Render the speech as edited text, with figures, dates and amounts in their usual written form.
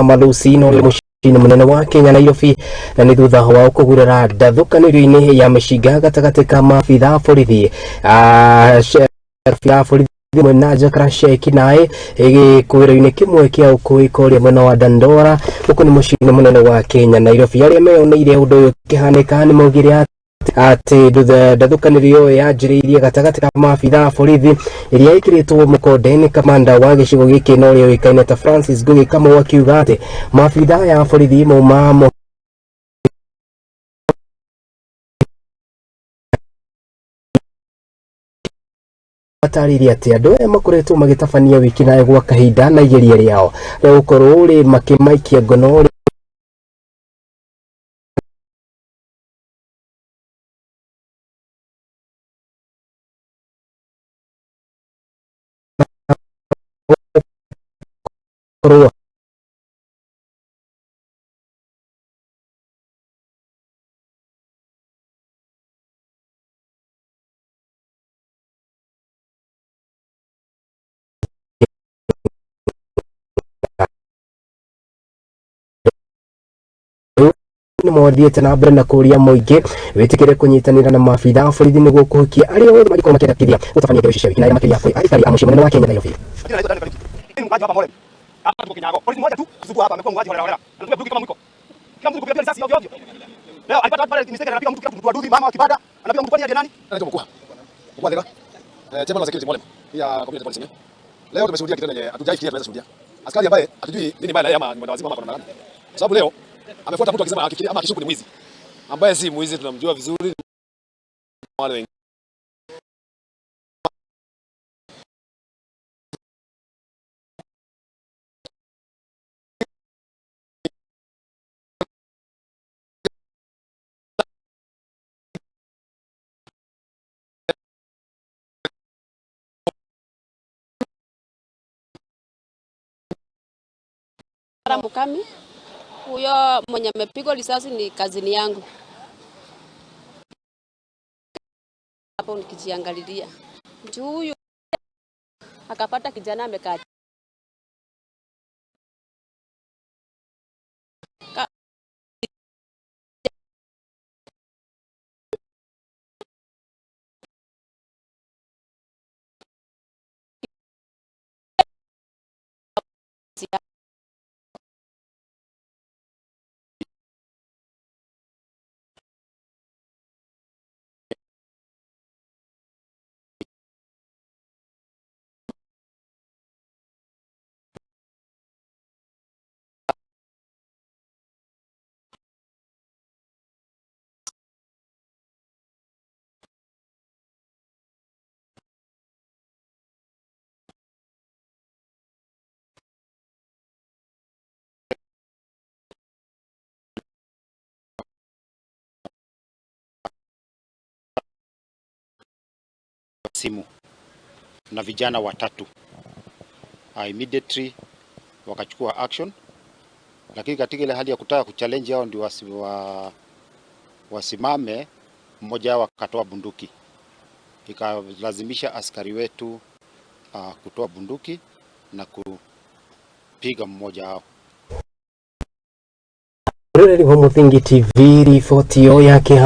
Malusi no mũciĩ-inĩ mũnene wa Kenya Nairobi, na nĩ thutha wao kũgurara ndathũkanĩrio-inĩ ya mĩcinga gatagatĩ ka maabitha a borithi a borithi mwena njakara cia ekinaĩ gĩkũĩro-inĩ kĩmwe kĩa ũkũĩ kũrĩa mwena wa Dandora. Gũkũ nĩ mũciĩ-inĩ mũnene wa Kenya Nairobi. Arĩa meyoneire ũndũ ũyũ ũkĩhanĩka nĩ maugire atĩ ndathũkanĩrio yanjĩrĩirie gatagatĩ ka maabitha a borithi ĩrĩa ĩkĩrĩtwo mũkonde nĩ kamanda wa gĩcigo gĩkĩ na ũrĩa ũĩkaine ta Francis Ngugi Kamau, akiuga atĩ maabitha aya a borithi mauma atarĩirie atĩ andũ aya makoretwo magĩtabania wĩkinaĩ gwa kahinda na igeria rĩao rĩa gũkorwo rĩ makĩmaikia ngono. Gũkorwo nĩ mothiĩte na mbere na kũria mũingĩ wĩtĩkĩre kũnyitanĩra na maabitha a borithi nĩguo kũhukia arĩa othe mangĩkorwo makĩendekithia gũtabania ngero ici cia wĩkinaĩ, makĩria kũrĩ aikari a mũciĩ mũnene wa Kenya Nairobi. Majina naitwa Daniel Kariuki. Mimi ni mkaaji hapa Mole. Hapa tuko Kinyago. Polisi mmoja tu asubuhi hapa amekuwa muuaji holela holela. Anatumia bunduki kama mwiko. Kila mtu kupiga risasi ovyo ovyo. Leo alipata watu pale mistake, anapiga mtu, kila mtu wa mama wa kibada, anapiga mtu, kwani hadi nani? Naitwa Mkuu. Mkuu Adhira. Chairman wa security Mole. Pia community policing. Leo tumeshuhudia kitendo yenye hatujaifikiria tunaweza shuhudia. Askari ambaye hatujui nini mbaya na yeye ama ni mwendawazimu ama kwa namna gani. Kwa sababu leo amefuata mtu akisema akifikiria ama akishuku ni mwizi. Ambaye si mwizi, tunamjua vizuri wale wengine. Mukami, huyo mwenye amepigwa risasi ni kazini yangu. Hapo nikijiangalilia. Mtu huyu akapata kijana amekaa Simu na vijana watatu. Immediately wakachukua action, lakini katika ile hali ya kutaka kuchallenge hao ndio wasimame, mmoja wao akatoa bunduki, ikalazimisha askari wetu kutoa bunduki na kupiga mmoja wao. Rĩrĩ Muthingi TV, riboti ĩyo yake.